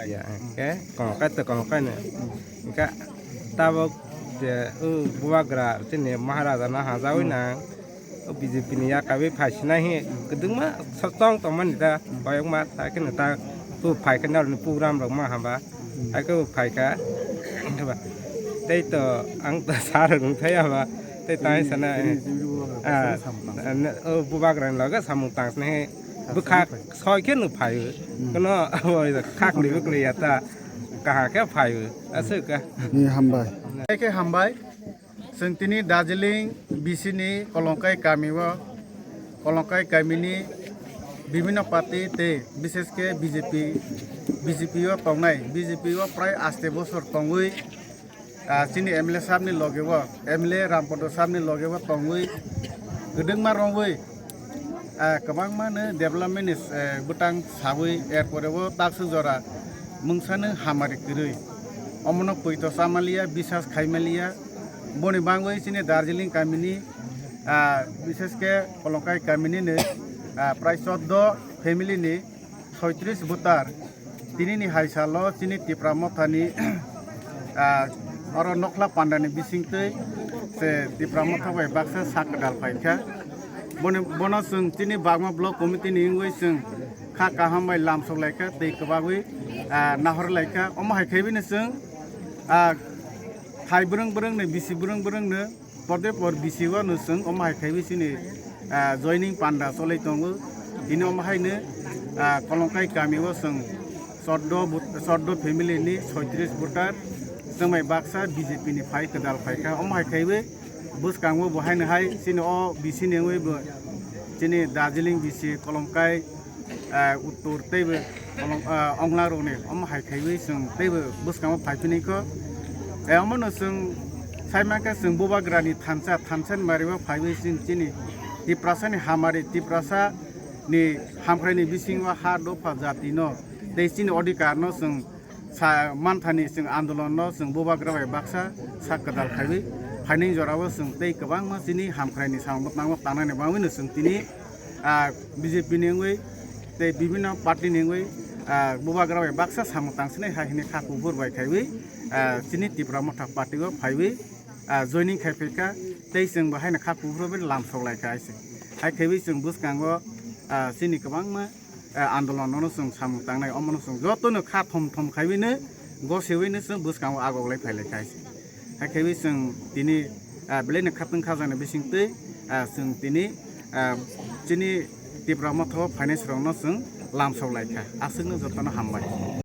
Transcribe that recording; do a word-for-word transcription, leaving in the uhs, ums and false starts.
Ya, hwnkhe kongkai to kongkai no. Hwnkhe tabok je o bubagra chini Maharaja no hajawi nang. O B J P ni yakaiwi phaisinai hi kwdwngma sotong tongmani ta koyokma ta kheno ta bo phaikha norokni program rok ma hamba. Haikhe bo phaikha. Tei to ang to sir rok nungthai haba. Tei tang sana o bubagra ni loge samung tang sini bwkha soi khe no phaio. Kono khakni bwkli ya ta kaha khe phaio. Aswk ka. Ni hambai. Khe hambai. Chwng tini Darjeeling B C ni Kolongkai kami o, Kolongkai kami ni bibhinno party tei bishesh khe B J P, B J P o tongnai, B J P o prai aste bosor tongwi, ah, chini M L A sahab ni loge o, M L A Rampodo sahab ni loge o tongwi, kwdwngma romwi, ah, kwbangma no development ni, eh, bwtang sawi, er pore o takswk jora mungsa no hamari kwrwi. Omono poito chamaliya, bisas khaimaliya. Boni bangwi chini Darjeeling kamini, ah, bishesh khe Kolongkai kamini ni, ah, prai choddo family ni soitris voter. Tini ni hai salo chini Tipra Mothani, ah, oro Nokhla Pandani bisingtwi se Tipra Motha bai baksa sak kwdal phaikha. Boni, bono chwng chini Bagma Block Committee ni wngwi chwng kha kaham bai lamsok laikha tei kwbagwi, ah, nahor laikha. Omo hai khaibini chwng, ah, hai bwrwng bwrwngni bisi bwrwng bwrwngno porde por bisi o no chwng omo hai khaiwi chini, ah, joining panda cholai tongo. Tini omo haino, ah, Kolongkai kami o chwng choddo but-, choddo family ni soitris voter chwngmai baksa B J P ni phai kwdal phaikha. Omo hai khaiwi bwskango bo haino hai chini o bisi ni wngwi bo chini Darjeeling bisi Kolongkai, ah, uttor tei bo Kolong-, ah, Ongla rokni omo hai khaiwi chwng tei bo bwskango phaiphinaikho. Eh, omono chwng saimankhe chwng bubagrani thansa, thansa ni mario phaiwi chini, chini Tiprasani hamari, Tiprasani hamkhraini bisingo ha dopha jatino tei chini odhikarno chwng sa manthani chwng andolonno chwng bubagra bai baksa sak kwtal khaiwi phainai jorao chwng tei kwbangma chini hamkhraini samung bwtangno tangnani bagwino chwng tini, ah, B J P ni wngwi tei bibhinno party ni wngwi, ah, bubagra bai baksa samung tangsinai hai hwnwi kha kuphur bai khaiwi, ah, chini Tipra Motha party o phaiwi, ah, joining khai phaikha tei chwng bo haino kha kuphur bai lamsok laikha hai se. Hai khaiwi chwng bwskango, ah, chini kwbangma, eh, andolon no chwng samung tangnai, omono chwng jotono kha thom thom khaiwino gosewino chwng bwskango agok lai phai lai kha hai se. Hai khaiwi chwng tini, eh, belai no khatwng khajaknai bisingtwi, eh, chwng tini, eh, chini Tipra Motha o finance rokno chwng lamsok lai kha. Aswkno jotono hambai.